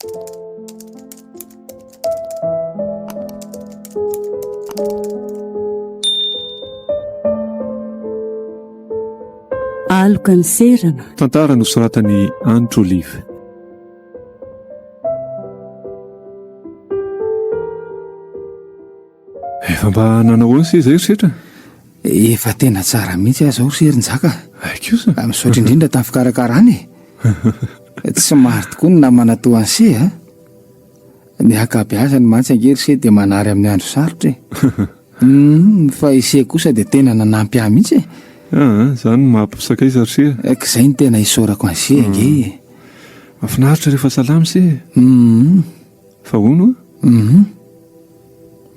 Aloka ny serana. Tantara nosoratan'i Hanitra Olive. Efa mba nanao ahoana se izay ry Setra? Efa tena tsara mihitsy aho izao ry se ry Njaka. Hay kosa. Ah, misaotra indrindra tamin'ny fikarakarana e. Tsy maro tokoa ny namana toa an'i se a. Ny ankabeazany mantsy ange ry se dia manary amin'ny andro sarotra e. Hum, fa i se kosa dia tena nanampy ahy mihitsy e. Ah, izany no maha mpisakaiza ry se. Ka izay no tena isaorako an'i se ange e. Mahafinaritra rehefa salama se e. Hum. Fa hono a? Hum.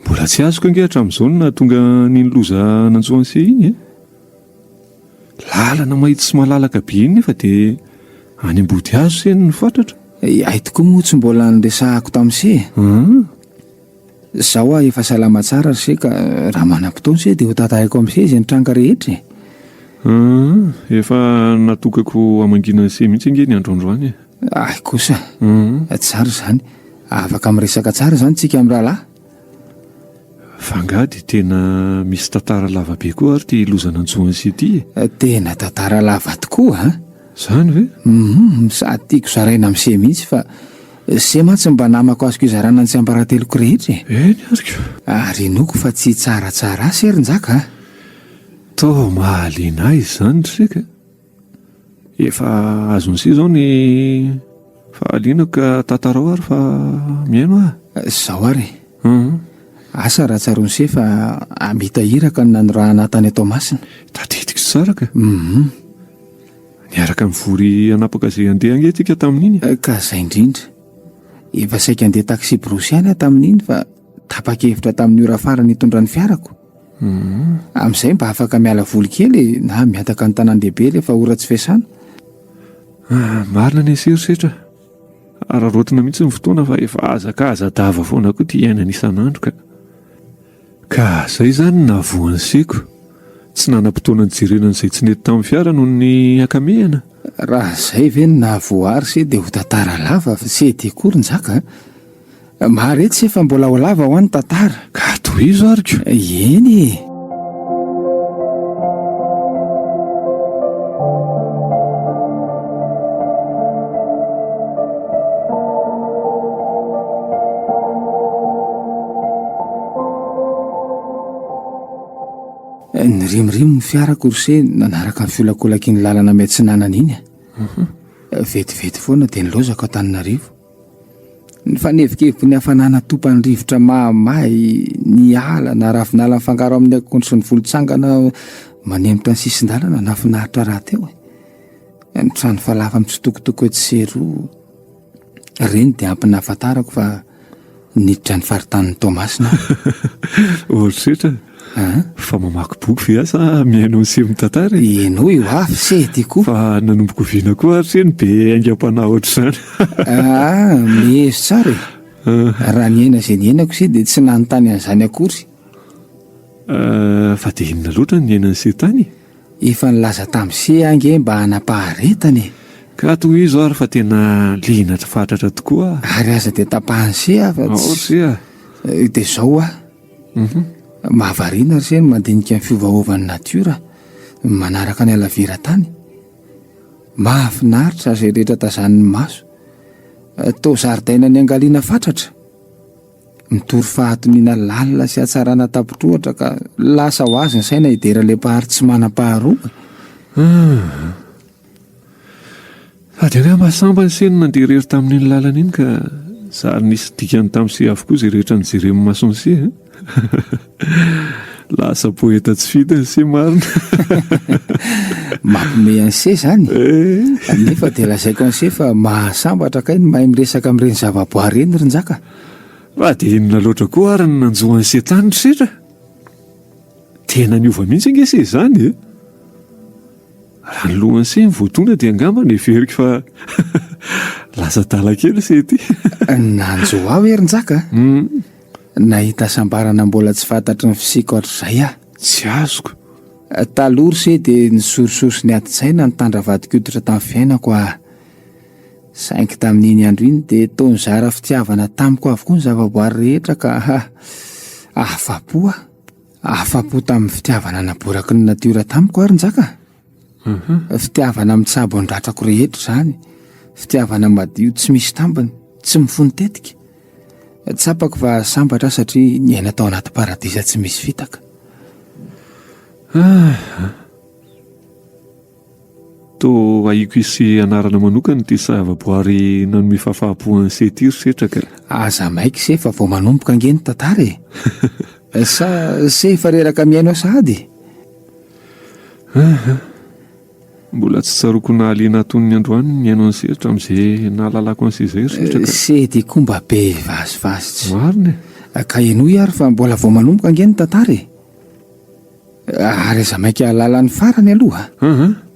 Mbola tsy azoko ange hatramin'izao ny nahatonga an'iny loza nanjo an'i se iny e. Lalana mahitsy sy malalaka be iny nefa dia any Ambodihazo se no nifatratra. Hay tokoa moa tsy mbola niresahako tamin'i se e. Hum. Zao aho efa salama tsara ry se ka raha manam-potoana se dia ho tantaraiko amin'i se izay nitranga rehetra e. Hum, efa natokako hamangiana an'i se mihitsy ange ny andro androany e. Ahy kosa. Tsara izany. Afaka miresaka tsara izany tsika mirahalahy. Fa angaha dia tena misy tantara lava be koa ary ity loza nanjo an'i se ity e? Tena tantara lava tokoa an! Izany ve? Hum, sady tiako zaraina amin'i se mihitsy fa se mantsy mba namako azoko izarana ny tsiambarateloko rehetra e! Eny ary ko! Ary inoako fa tsy hitsaratsara ahy se ry Njaka a! Toa mahaliana ahy izany ry se ka! Efa azon'i se izao ny fahalianako ka tantarao ary fa mihaino aho. Izao ary e! Asa raha tsaroan'i se fa hamita iraka no nanorahana ahy tany Toamasina. Tadidiko tsara ka! Hum. Niaraka nivory hanapaka izay handeha ange tsika tamin'iny e. Ka izay indrindra. Efa saika handeha taxi-brousse ihany aho tamin'iny fa tapa-kevitra tamin'ny ora farany hitondra ny fiarako. Amin'izay mba afaka miala voly kely e, na mihataka ny tanàn-dehibe rehefa ora tsy fiasana. Ah, marina ny an'i Setra. Araraotina mihitsy ny fotoana fa efa hazakazadava foana koa ity iainana isan'andro ka. Ka izay izany no nahavoa an'i Seko. Tsy nanam-potoana nijerena an'izay tsy nety tamin'ny fiara noho ny hakamehana. Raha izay ve no nahavoa ahy ry se dia ho tantara lava fa tsy hety akory Njaka a! Maharetsy se fa mbola ho lava hoa ny tantara. Ka tohizo ary ko! Eny e! Nirimorimo ny fiarako ry se nanaraka ny fiolakolaky iny lalana miatsinanana iny. Vetivety foana dia nilaozako Antananarivo. Nifanevokevoky ny hafanana tompan'ny rivotra mahamay, ny ala na ravinala mifangaro amin'ny akondro sy ny volotsangana manemitra ny sisin-dalana nahafinaritra rahateo e. Ny trano falafa mitsitokotoko etsy sy eroa, ireny dia ampy nahafantarako fa niditra ny faritanin'i Toamasina aho. Herisetra? Fa mamaky boky ve aho sa mihaino an'i Seho mitantara e? Henoy ho avy se ity koa. Fa nanomboka oviana koa ary se no be aingam-panahy ohatr'izany? Ah, mihezo tsara e. Raha niaina izay niainako se dia tsy nanontany an'izany akory. Fa dia inona loatra no niainan'i se tany e? Efa nilaza tamin'i se aho ange mba hanam-paharetana e. Ka tohizo ary fa tena liana fatratra tokoa aho. Ary aza dia tapahan'i se aho fa tsy. Ao ry se a. Dia izao aho. Mahavariana ry se ny mandinika ny fiovaovan'ny natiora manaraka ny halaviran-tany. Mahafinaritra izay rehetra tazanin'ny maso. Toa zaridaina niangaliana fatratra. Mitory fahatoniana lalina sy hatsarana tapitrohatra ka lasa ho azy ny saina hidera ilay Mpahary tsy manam-paharoa. Sady angamba sambany se no nandeha irery tamin'iny lalana iny ka zary nisy dikany tamin'i se avokoa izay rehetra nojeren'ny mason'i se a! Lasa poeta tsy fidiny se marina. Mampiomehy an'i se izany. Eh. Nefa dia lazaiko an'i se fa mahasambatra kay ny mahay miresaka amin'ireny zavaboary ireny ry Njaka. Fa dia inona loatra koa ary ny nanjo an'i se tany ry setra? Tena niova mihitsy ange se izany e! Raha ny lohan'i se no voadona dia angamba neveriko fa lasa adala kely se ity. Nanjo aho hery Njaka a! Nahita hasambarana mbola tsy fantatry ny fisiako hatrizay aho. Tsy azoko. Taloha ry se dia nisorisory sy niady tsaina nitandra vadin-koditra tamin'ny fiainako aho. Saingy tamin'iny andro iny dia toa nizara fitiavana tamiko avokoa ny zavaboary rehetra ka afa-po aho. Afa-po tamin'ny fitiavana naboraky ny natiora tamiko aho ry Njaka a. Fitiavana mitsabo ny ratrako rehetra izany, fitiavana madio tsy misy tambiny, tsy mifono tetika. Tsapako fa sambatra aho satria niaina tao anaty paradisa tsy misy fitaka. Toa ahiko hisy anarana manokana ity zavaboary nanome fahafaham-po an'i Se ity ry Setra ka. Aza maiky Se fa vao manomboka ange ny tantara e! Sa Se efa reraka mihaino ahy sahady e? Aha. Mbola tsy tsaroako nahaliana ahy toy ny androany ny nihaino an'i Se hatramin'izay nahalalako an'i Se izay ry Setra ka. Se dia koa mba be vazivazy tsy. Marina e. Ka henoy ary fa mbola vao manomboka ange ny tantara e! Ary aza maika hahalala ny farany aloha. Aha.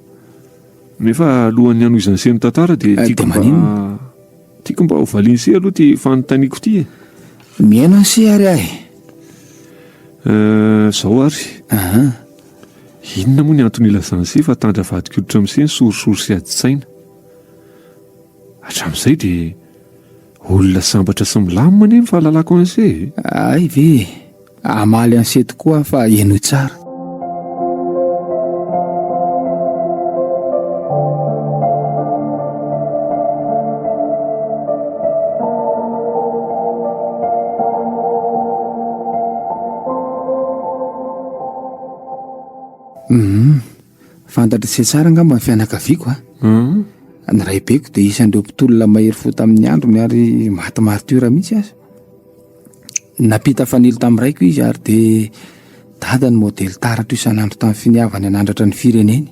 Nefa alohan'ny hanohizan'i se ny tantara dia tiako mba tiako mba ho valian'i se aloha ity fanontaniako ity e. Mihaino an'i se ary aho e. Izao ary. Aha. Inona moa ny antony ilazan'i se fa tandra vadin-koditra amin'i se ny sorisory sy adin-tsaina? Hatramin'izay dia olona sambatra sy milamina anie ny fahalalako an'i se e. Hay ve e. Hamaly an'se tokoa aho fa henoy tsara. Hum, fantatr'i se tsara angamba ny fianakaviako a. Hum. Ny raibeko dia isan'ireo mpitolona mahery fo tamin'ny androny ary maty martiora mihitsy aza. Nampita fanilo tamin'ny raiko izy ary dia dada no modely taratra isan'andro tamin'ny finiavany hanandratra ny fireneny.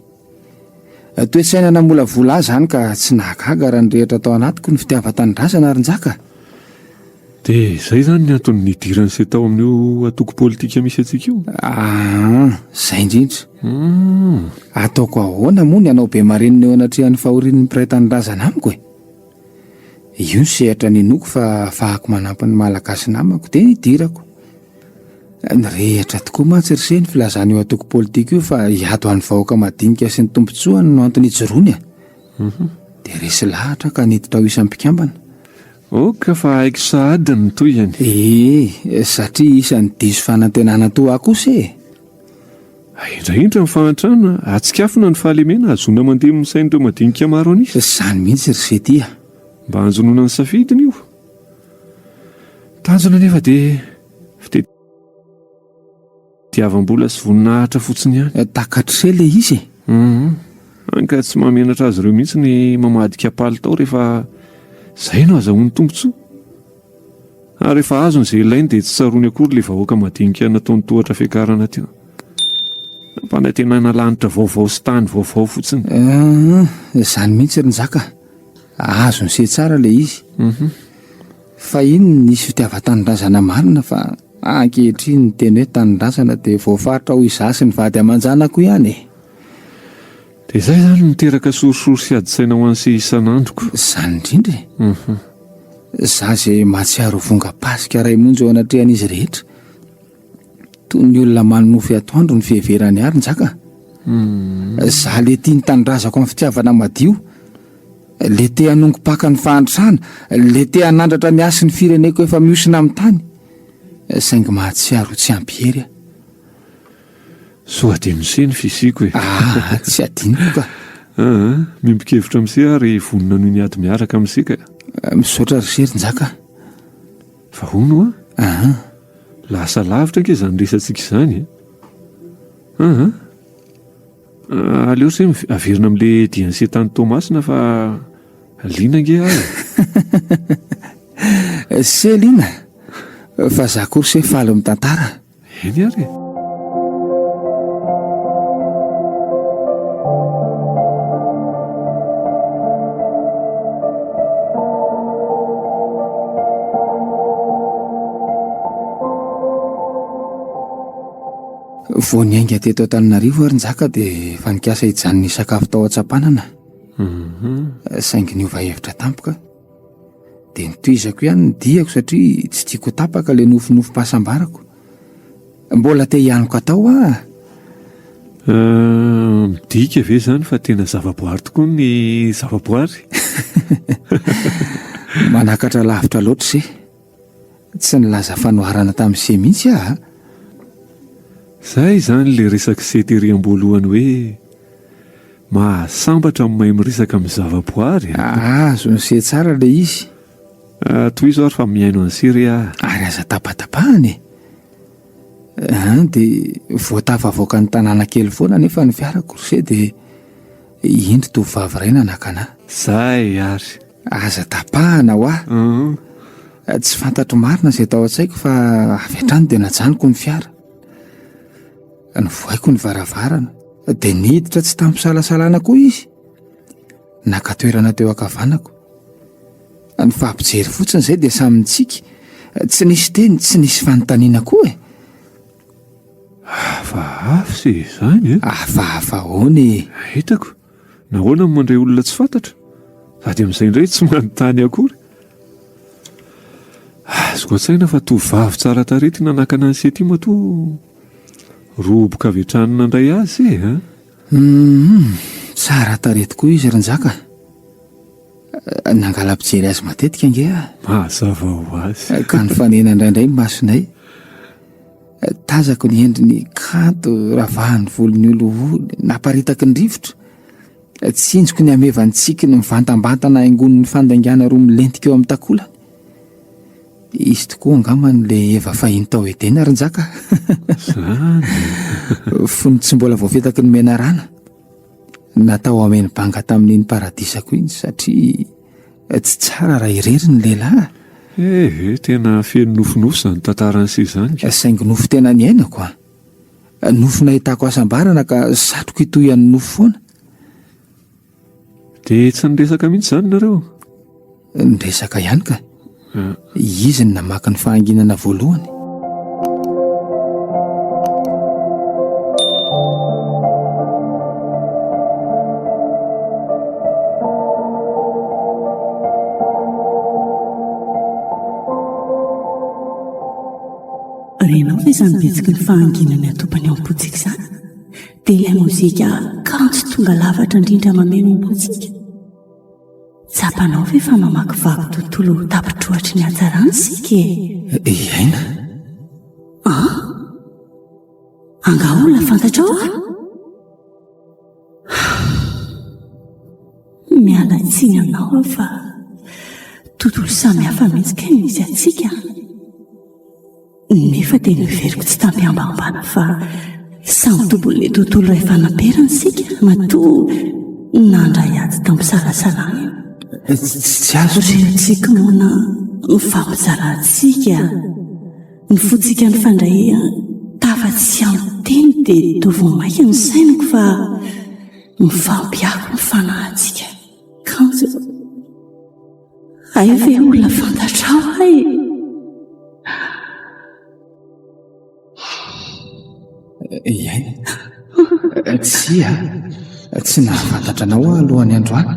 Toe-tsaina namolavola ahy izany ka tsy nahagaga raha nirehitra tao anatiko ny fitiavan-tanindrazana ary njaka. Dia izay izany ny antony nidiran'i se tao amin'io antoko politika misy antsika io? Aa, izay indrindra. Hum. Ataoko ahoana moa ny hanao be marenina eo anatrehan'ny fahorian'ny mpiray tanindrazana amiko e? Io ny sehatra ninoako fa afahako manampy ny Malagasy namako dia nidirako. Nirehitra tokoa mantsy ry se ny filazan'io antoko politika io fa hiady ho an'ny vahoaka madinika sy ny tombontsoany no antony ijoroany e. Dia resy lahatra aho ka niditra ho isan'ny mpikambana. Ok fa haiko sahady ny tohiny. Ee, satria isan'ny diso fanantenana toa ahy kosa e. Ahindrahindra ny fahantrana, atsikafona ny fahalemena ahazoana mandemy ny sain'ireo madinika maro an'isa. Izany mihitsy ry Sety a! Mba hanjonoana ny safidiny io. Tanjona anefa dia fitadiavam-bola sy voninahitra fotsiny ihany. Takatr'i se ilay izy e! Hum. Hany ka tsy mahamenatra azy ireo mihitsy ny mamadika palitao rehefa izay no azahoany tombontsoa. Ary rehefa azony izay ilainy dia tsy tsaroany akory ilay vahoaka madinika nataony tohatra fiakarana teo. Nampanantenana lanitra vaovao sy tany vaovao fotsiny. Aa, izany mihitsy ry Njaka. Azon'i se tsara ilay izy. Fahiny nisy fitiavan-tanindrazana marina fa ankehitriny ny teny hoe tanindrazana dia voafaritra ho izaho sy ny vady aman-janako ihany e. Dia izay izany no miteraka sorisory sy adin-tsaina ho an'i se isan'androko. Izany indrindra e. Izaho izay mahatsiaro ho vongam-pasika iray monja eo anatrehan'izy rehetra. Toy ny olona manonofy atoandro ny fiheverany ahy ry Njaka. Izaho le tia ny tanindrazako amin'ny fitiavana madio, le te hanongo-paka ny fahantrana, le te hanandratra ny hasin'ny fireneko efa mihosina amin'ny tany. Saingy mahatsiaro ho tsy ampy hery aho. Soa adinon'i se ny fisiako e. Aa, tsy adinoko ka. Aa, miombon-kevitra amin'i se aho ary vonona hanohy ny ady miaraka amin'i se ka. Misaotra ry se ry Njaka. Fa hono hoa? Aa. Lasa lavitra ange izany resatsika izany e. Aa. Aleo ry se averina amin'ilay dian'i se tany Toamasina fa liana ange aho e. Se liana? Fa za koa ry se faly mitantara. Eny ary e! Vao niainga teto Antananarivo ary Njaka dia efa nikasa hijanona hisakafo tao Antsapanana. Saingy niova hevitra tampoka. Dia notohizako ihany ny diako satria tsy tiako ho tapaka ilay nofinofim-pahasambarako. Mbola te hianoka tao aho. Midika ve izany fa tena zavaboary tokoa ny zavaboary? Manakatra lavitra loatra se. Tsy nilaza fanoharana tamin'i se mihitsy aho a. Zay izany le resak'i se tery am-boalohany hoe mahasambatra ny mahay miresaka amin'ny zavaboary a. Azon'i se tsara le izy. Tohizo ary fa mihaino an'i se re aho. Ary aza tapatapahana e. An, dia vao tafavoaka ny tanàna kely foana anefa ny fiarako ry se dia indro tovovavy iray nanakana ahy. Zay ary. Aza tapahana hoa. Tsy fantatro marina izay tao an-tsaiko fa avy hatrany dia najanoko ny fiara. Novohaiko ny varavarana dia niditra tsy tamim-pisalasalana koa izy. Naka toerana teo ankavanako. Nifampijery fotsiny izay dia samy nitsiky. Tsy nisy teny, tsy nisy fanontaniana koa e. Hafahafa se izany e. Hafahafa ahoana e? Hitako. Nahoana no mandray olona tsy fantatra? Sady amin'izay indray tsy manontany akory. Azoko an-tsaina fa tovovavy tsara tarehy ity nanakana an'i Sety matoa roboka avy hatrany nandray azy e. Humm, tsara tarehy tokoa izy ry Njaka. Nangala-pijery azy matetika ange aho. Mazava ho azy. Ka nifanena indraindray ny masonay. Tazako ny endriny kanto ravahan'ny volony olioly naparitaky ny rivotra. Tsinjoko ny hamevan'ny tsikiny mivantambantana haingon'ny fandaingana roa milentika eo amin'ny takolany. Izy tokoa angamba no le Eva fahiny tao Edena ry Njaka. Zany. Fony tsy mbola voafetaky ny menarana. Natao hameno banga tamin'iny paradisako iny satria tsy tsara raha irery ny lehilahy. Eh, tena feno nofinofy izany tantaran'i se izany ka. Saingy nofy tena niainako an. Nofy nahitako hasambarana ka satriko hitohy an'ny nofy foana. Dia tsy niresaka mihitsy izany nareo? Niresaka ihany ka. Izy no namaky ny fahanginana voalohany. Renao ve izany bitsiky ny fahanginana atopany ao am-pontsika izany? Dia ilay mozika kanto tonga lafatra indrindra mameno am-pontsika? Tsapanao ve fa mamakivaky tontolo tapitrohatry ny hatsarana isika e? I Aina? An? Angaha olona fantatrao aho? Miala tsiny aminao aho fa tontolo samy hafa mihitsy kay no misy antsika. Nefa dia noheveriko tsy tamim-pihambahambana fa samy tompon'ilay tontolo iray fanaperana isika matoa nandray ady tamim-pisalasalana. Tsy azo Ry antsika moana mifampizarantsika, ny fontsika nifandray tafa tsy ampy teny dia toa vao mainka ny sainako fa mifampiako ny fanahintsika. Kanjo. Hay ve olona fantatrao aho e? Iaina. Tsia, tsy nahafantatra anao aho alohan'ny androany.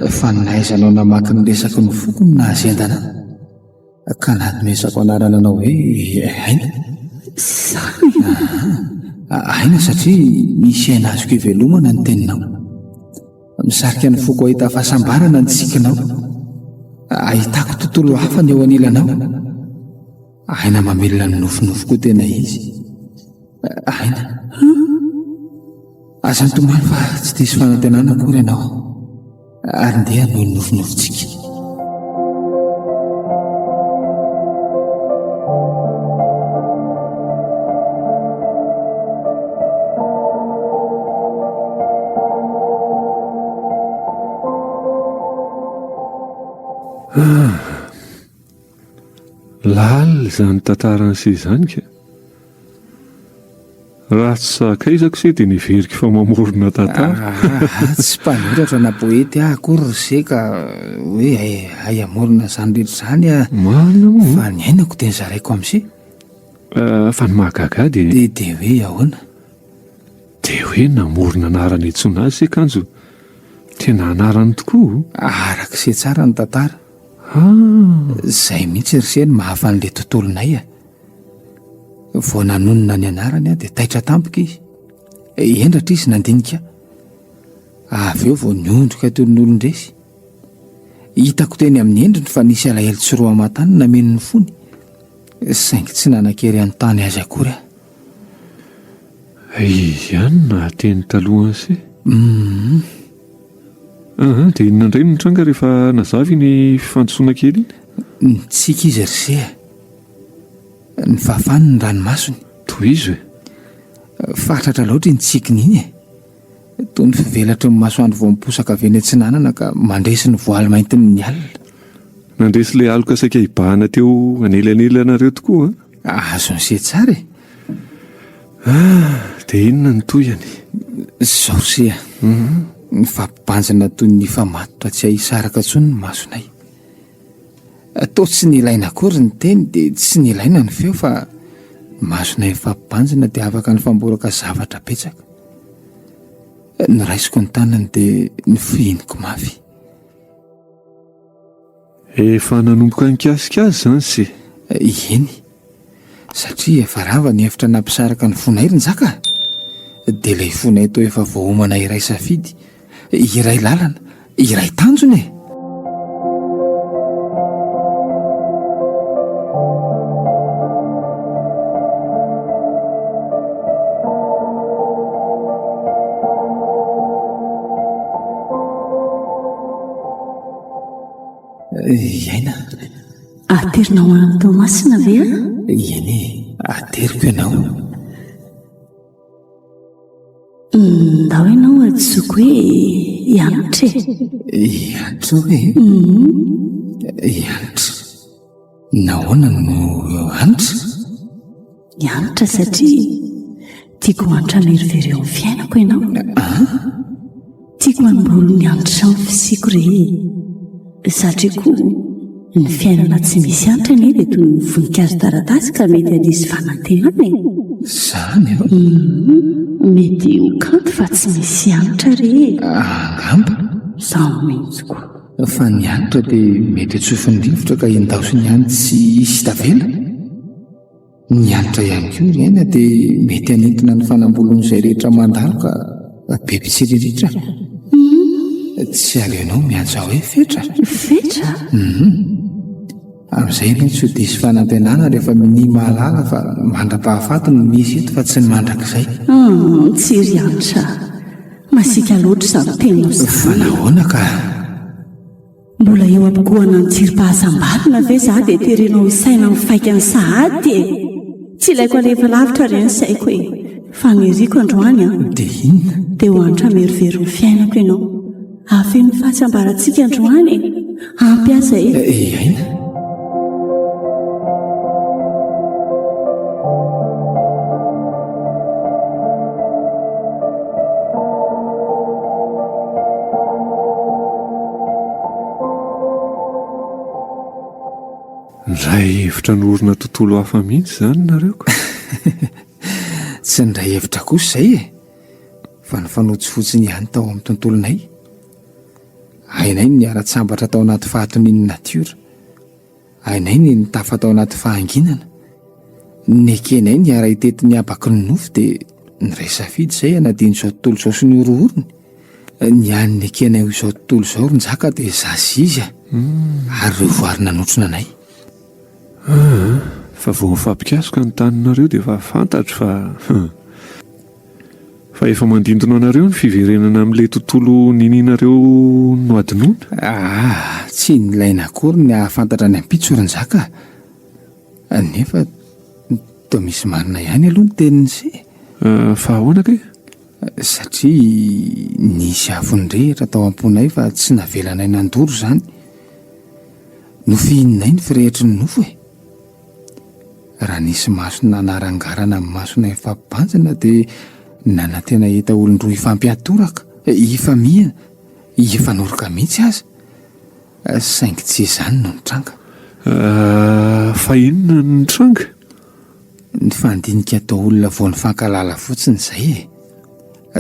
Fa ny nahaizanao namaky ny resaky ny foko no nahazendana ahy. Ka nanomezako anarana anao hoe Aina. Izany? Aina satria misy aina azoko ivelomana ny teninao. Misarika ny foko hahita fahasambarana ny tsikinao. Ahitako tontolo hafa ny eo anilanao. Aina mamelona ny nofinofiko tena izy. Aina. Aza mitomany fa tsy diso fanantenana akory ianao. Ary ndeha hanohy ny nofinofintsika. Lalina izany tantaran'i se izany ka. Raha tsy sakaizako se dia neveriko fa mamorona tantara. Ah, tsy mpanoratra na poety aho akory ry se ka hoe hay hamorona izany rehetra izany aho. Marina moa. Fa ny ainako dia nozaraiko amin'i se. Ah, fa ny mahagaga ahy dia. Dia dia hoe ahoana? Dia hoe namorona anarana iantsoana azy se kanjo tena anarany tokoa. Araka se tsara ny tantara. Ah. Izay mihitsy ry se no mahafa an'ilay tontolonay e. Vao nanonona ny anarany aho dia taitra tampoka izy. Hendratra izy nandinika. Avy eo vao niondrika toy ny olon-dresy. Hitako teny amin'ny endriny fa nisy alahelo tsy roa aman-tany nameno ny fony, saingy tsy nanan-kery hanontany azy akory aho. Izy ihany no nahateny talohan'i se. Hum. Aha, dia inona indray no nitranga rehefa nazava iny fifandisoana kely iny? Nitsiky izy ry se a. Nifafany ny ranomasony. Tohizo e. Fatratra loatra iny tsikiny iny e. Toy ny fivelatry ny masoandro vao miposaka avy eny atsinanana ka mandresy ny voaly maintin'ny alina. Nandresy ilay aloka saika hibahana teo anelanelanareo tokoa an? Azon'i se tsara e! Ah, dia inona no tohiny? Izao ry se a! Nifampibanjina toy ny nifamatotra tsy hay hisaraka intsony ny masonay. Toa tsy nilaina akory ny teny dia tsy nilaina ny feo fa ny masonay nifampibanjina dia afaka nifamboraka zavatra betsaka. Noraisiko ny tanany dia nofihiniko mafy. Efa nanomboka nikasika azy izany se? Eny, satria efa rava ny efitra nampisaraka ny fonay ry Njaka a! Dia ilay fonay toa efa voaomana hiray safidy, hiray lalana, hiray tanjona e! Iaina. Aterinao any Toamasina ve aho? Eny e, ateriko ianao. Ndao ianao hadisoako hoe hianatra e. Hianatra hoe? Hianatra. Nahoana no hanitra? Hianatra satria tiako ho hanitra merivery eo amin'ny fiainako ianao. An? Tiako hanambolo ny hanitra ny fisiako re. Satria koa ny fiainana tsy misy hanitra anie dia toy ny voninkazo taratasy ka mety handiso fanantenana e. Izany an? Mety ho kanto fa tsy misy hanitra re e. Angamba. Izaho mihitsy koa. Fa ny hanitra dia mety hotsofin'ny rivotra ka hindaosiny ihany tsy hisy tavela. Ny hanitra ihany koa ry aina dia mety hanintona ny fanambolon'izay rehetra mandalo ka be mpitsiriritra. Tsy aleonao miantso ahy hoe Fetra? Fetra? Hum. Amin'izay ianao tsy ho diso fanantenana rehefa minia mahalala fa mandra-pahafaty no misy eto fa tsy ny mandrakizay. Hum, tsy ry Hanitra. Masiaka loatra izany teninao izany. Fa nahoana ka? Mbola eo am-pigohana ny tsirim-pahasambarana ve za dia terenao hisaina amin'ny faikany sahady e? Tsy ilaiko alefa lavitra re ny saiko e! Fa ny iriko androany an! Dia inona? Dia ho antra merivery ny fiainako ianao. Hahafeno ny fahasambarantsika androany e! Ampy ahy izay e! Eh, Aina? Niray hevitra hanorina tontolo hafa mihitsy izany nareo ka. Tsy niray hevitra kosa izay e! Fa nifanojo fotsiny ihany tao amin'ny tontolonay. Hainay ny niara-tsambatra tao anaty fahatonian'ny natiora. Hainay ny nitafa tao anaty fahanginana. Nekenay ny hiara-hitety ny habaky ny nofo dia niray safidy izay hanadino izao tontolo izao sy ny horohorony. Ny hany nekenay ho izao tontolo izao ry Njaka dia izaho sy izy ary ireo voary nanotrona anay. Aa, fa vao mifampikasoka ny taninareo dia efa fantatro fa fa efa mandindona anareo ny fiverenana amin'ilay tontolo ninianareo nohadinoina. Aa, tsy nilaina akory ny hahafantatra ny ampitso ry Njaka a! Nefa toa misy marina ihany aloha ny tenin'i Se. Fa ahoana kay? Satria nisy afo nirehitra tao am-ponay fa tsy navelanay nandoro izany. Nofihininay ny firehitry ny nofo e! Raha nisy maso nanarangarana ny masonay nifampibanjina dia nanantena hahita olon-droa hifampiatoraka, hifamihina, hifanoroka mihitsy aza. Saingy tsy izany no nitranga. Fa inona no nitranga? Nifandinika toa olona vao nifankahalala fotsiny izay e!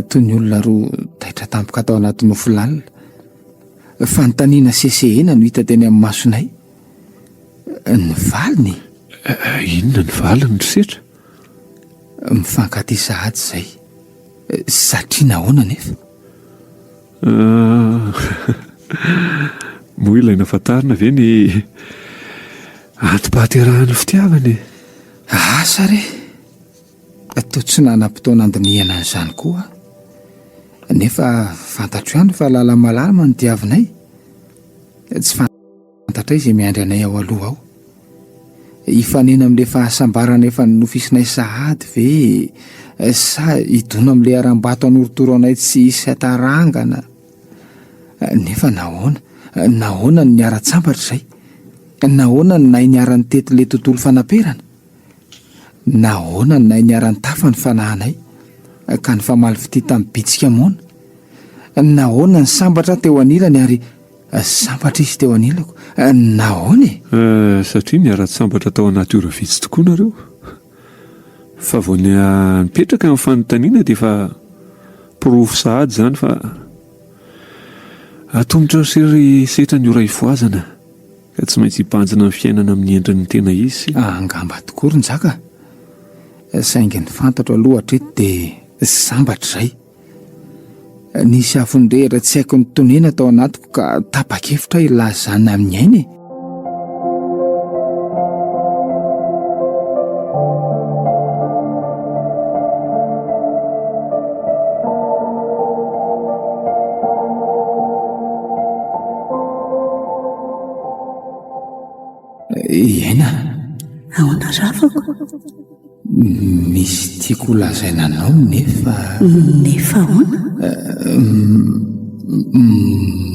Toy ny olona roa taitra tampoka tao anaty nofy lalina. Fanontaniana sesehena no hita teny amin'ny masonay. Ny valiny? Inona ny valiny ry Setra? Mifankatia sahady izay. Satria nahoana anefa? Moa ilaina fantarina ve ny antom-pahaterahan'ny fitiavana e? Asa re! Toa tsy nanam-potoana handinihana an'izany koa aho. Nefa fantatro ihany fa lala-malama no diavinay. Tsy fantatray izay miandry anay ao aloha ao. Hifanena amin'ilay fahasambarana efa nonofisinay sahady ve sa hidona amin'ilay harambato hanorotoro anay tsy hisy hatarangana? Nefa nahoana? Nahoana no niara-tsambatra izay? Nahoana no nahay niara-nitety ilay tontolo fanaperana? Nahoana no nahay niara-nitafa ny fanahinay ka nifamaly fitia tamin'ny bitsika moana? Nahoana no sambatra aho teo anilany ary sambatra izy teo anilako? Nahoana e? Eh, satria niara-tsambatra tao anaty ora vitsy tokoa nareo. Fa vao nipetraka ny fanontaniana dia efa porofo sahady izany fa atomotra ry setra ny ora hifohazana. Ka tsy maintsy hibanjina ny fiainana amin'ny endriny tena izy sy. Angamba tokoa ry Njaka a! Saingy ny fantatro aloha hatreto dia sambatra izay. Nisy afo nirehitra tsy haiko nitonena tao anatiko ka tapa-kevitra aho hilaza izany amin'ny aina e! Iaina. Ahoana ravako? Misy tiako ho lazaina anao nefa. Nefa ahoana?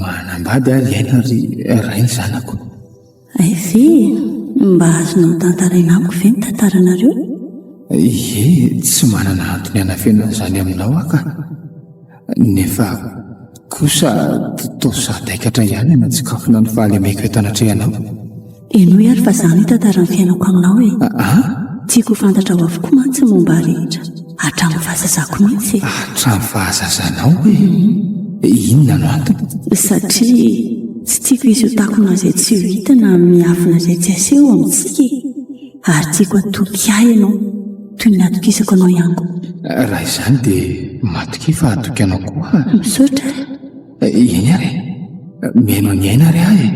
Manambady aho ry Aina ry ray ny zanako. Hay ve e! Mba azonao tantaraina amiko ve ny tantaranareo? Ie, tsy manana antony hanafenana izany aminao aho ka. Nefa kosa toa sadaikatra ihany hanatsikafona ny fahalemeko eto anatrehanao. Henoy ary fa za no hitantara ny fiainako aminao e! Aa? Tiako ho fantatrao avokoa mantsy ny momba ahy rehetra, hatramin'ny fahazazako mihitsy e! Hatramin'ny fahazazanao e? Inona no antony? Satria tsy tiako hisy ho takona izay tsy ho hita na miafina izay tsy aseho amintsika e! Ary tiako hatoky ahy ianao, toy ny natokisako anao ihany koa. Raha izany dia matokia fa hatoky anao koa aho. Misaotra e! Eny ary e! Mihaino an'i Aina ary aho e!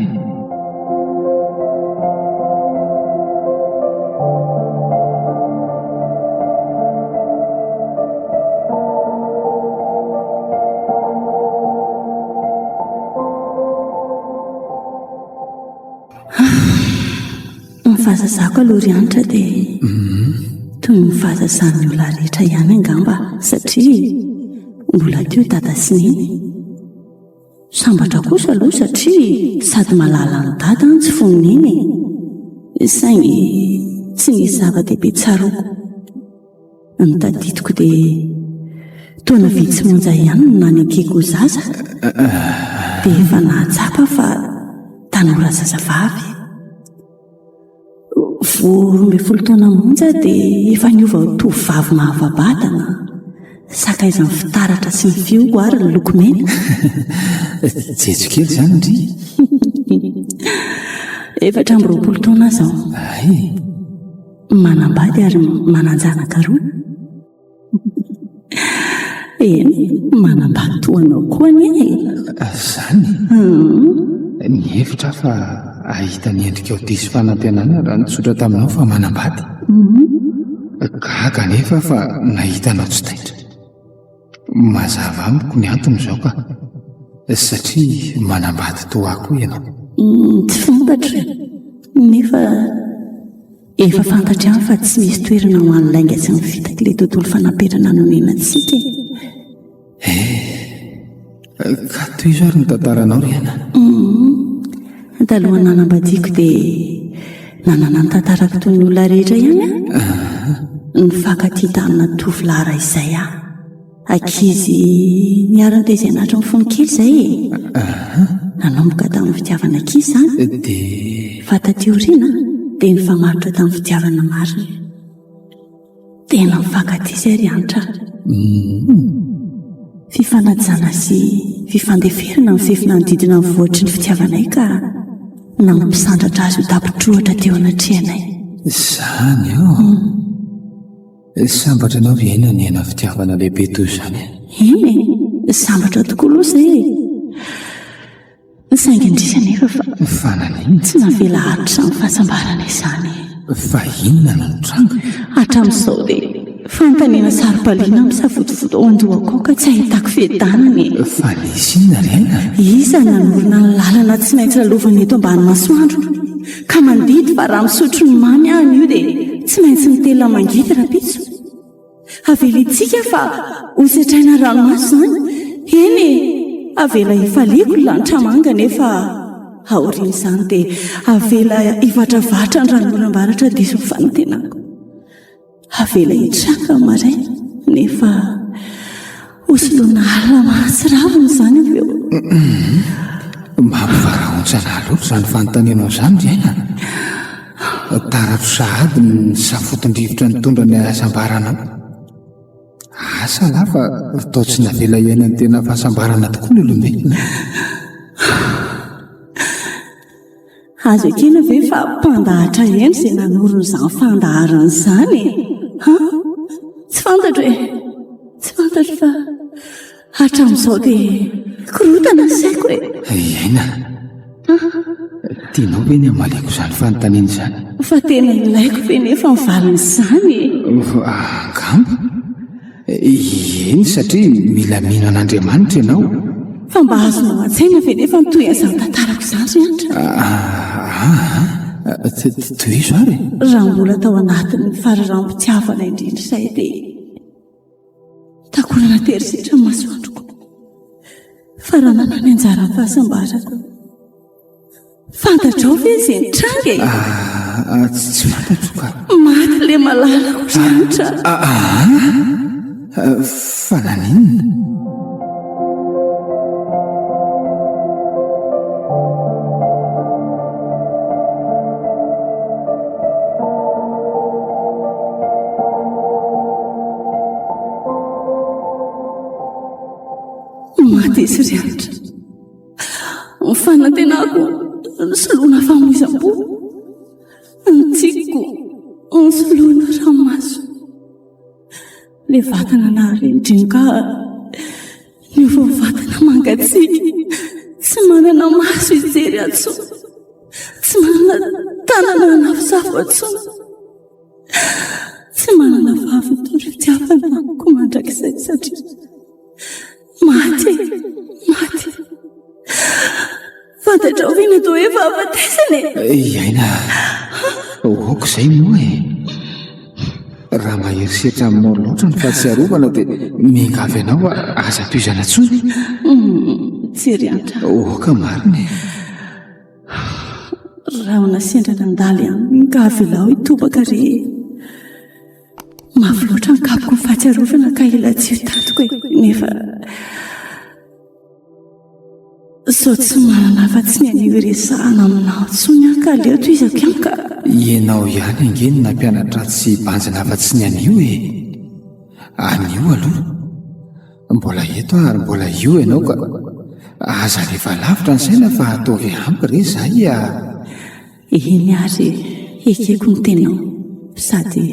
Ny fahazazako aloha ry Hanitra dia toy ny fahazazan'ny olona rehetra ihany angamba satria mbola teo i Dada sy Neny. Sambatra kosa aloha satria sady malala an'i Dada aho no tsy fony Neny e. Saingy tsy nisy zava-dehibe tsaroako. Ny tadidiko dia taona vitsy monja ihany no nanekeko ho zaza dia efa nahatsapa fa tanora zazavavy. Vao 12 taona monja dia efa niova ho tovovavy mahava-batana, sakaizan'ny fitaratra sy ny fihogo ary ny lokomena. Jejo kely izany ndry. 24 taona aho izao. Ay. Manambady ary manan-janaka roa. Eny, manambady toa anao koa anie e. Izany? Nihevitra aho fa hahita ny endrikao diso fanantenana raha nitsotra taminao fa manambady. Gaga anefa aho fa nahita anao tsy taitra. Mazava amiko ny antony izao ka. Satria manambady toa ahy koa ianao. Tsy fantatro e. Nefa efa fantatro ihany fa tsy misy toerana ho an'ny lainga sy ny fitaka ilay tontolo fanaperana nomena antsika e. Eh, ka tohizo ary ny tantaranao ry Aina. Talohan'ny nanambadiako dia nanana ny tantarako toy ny olona rehetra ihany aho. Nifankatia tamina tovolahy iray izay aho. Ankizy niara-nitezaina hatramin'ny fony kely izay e. Nanomboka tamin'ny fitiavana ankizy izany. Dia. Fa taty aoriana dia nifamatotra tamin'ny fitiavana marina. Tena mifankatia izay ry Hanitra. Fifanajana sy fifandeferana ny fefy nanodidina ny vohitry ny fitiavanay ka nampisandratra azy ho tapitrohatra teo anatrehanay. Izany ô! Sambatra anao ry Aina niaina fitiavana lehibe toy izany e! Eny e! Sambatra tokoa aloha izay e! Saingy indrisy anefa fa. Fa naninona? Tsy navela haharitra izany fahasambarana izany e. Fa inona no nitranga? Hatramin'izao dia fanontaniana saro-paliana misafotofoto ao an-dohako ao ka tsy ahitako fiadanana e. Fa nisy inona ry aina? Iza no nanorina ny lalana tsy maintsy lalovana eto ambany masoandro ka mandidy fa raha misotro ny mamy aho anio dia tsy maintsy mitelina mangidy rahampitso? Avelintsika fa ho setraina ranomaso izany. Eny e! Avela hifaliako ny lanitra manga nefa aorian'izany dia avela hivatravatra ny ranonoram-baratra diso ny fanantenako. Avela hitraka ny maraina nefa hosoloina alina mahatsiravina izany avy eo. Mampivarahontsana ahy loatra izany fanontanianao izany ry aina. Taratro sahady ny safoton-drivotra nitondra ny hasambaranao. Asa lahy fa toa tsy navela hiaina ny tena fahasambarana tokoa ny olombelona. Azo ekena ve fa mpandahatra hendry izay nanorina izany fandaharana izany e? Han? Tsy fantatro e! Tsy fantatro fa hatramin'izao dia korontana ny saiko e! Aina, tianao ve ny hamaliako izany fanontaniana izany? Fa tena ilaiko ve nefa ny valin'izany e? Angamba. Eny, satria mila mino an'Andriamanitra ianao. Fa mba azonao an-tsaina ve nefa ny tohin'izany tantarako izany ry Antra? Aa, tohizo ary e! Raha mbola tao anatin'ny fariranom-pitiavana indrindra izay dia takonana terisetra ny masoandroko. Fa raha nanana ny anjaran'ny fahasambarako. Fantatrao ve izay nitranga e? Ah, tsy fantatro ka. Maty ilay malalako ry Hanitra. Ah, ah, fa naninona? Maty izy ry Hanitra. Ny fanantenako nisoloana famoizam-po, ny tsikiko nisoloana ranomaso. Ilay vatana naharendrenoka ahy niova ho vatana mangatsiaka, tsy manana maso hijery intsony, tsy manana tanana hanafosafo intsony, tsy manana vava hitory fitiavana amiko mandrakizay satria. Maty e! Maty! Fantatrao ve ny atao hoe fahafatesana e? I Aina, aoka izay moa e! Raha mahery setra aminao loatra ny fahatsiarovana dia miangavy anao aza tohizana intsony. Tsy ry Antra. Aoka marina e! Rahona sendra nandalo ihany ka avelao hitobaka re e! Mafy loatra ny kapoky ny fahatsiarovana ka ela tsy ho tantiko e, nefa sao tsy manana afa-tsy ny anio iresahana aminao intsony aho ka aleo tohizako ihany ka. Ianao ihany ange no nampianatra ahy tsy hibanjina afa-tsy ny anio e! Anio aloha. Mbola eto aho ary mbola io ianao ka. Aza alefa lavitra ny saina fa ataovy ampy re izay a! Eny ary ekeko ny teninao sady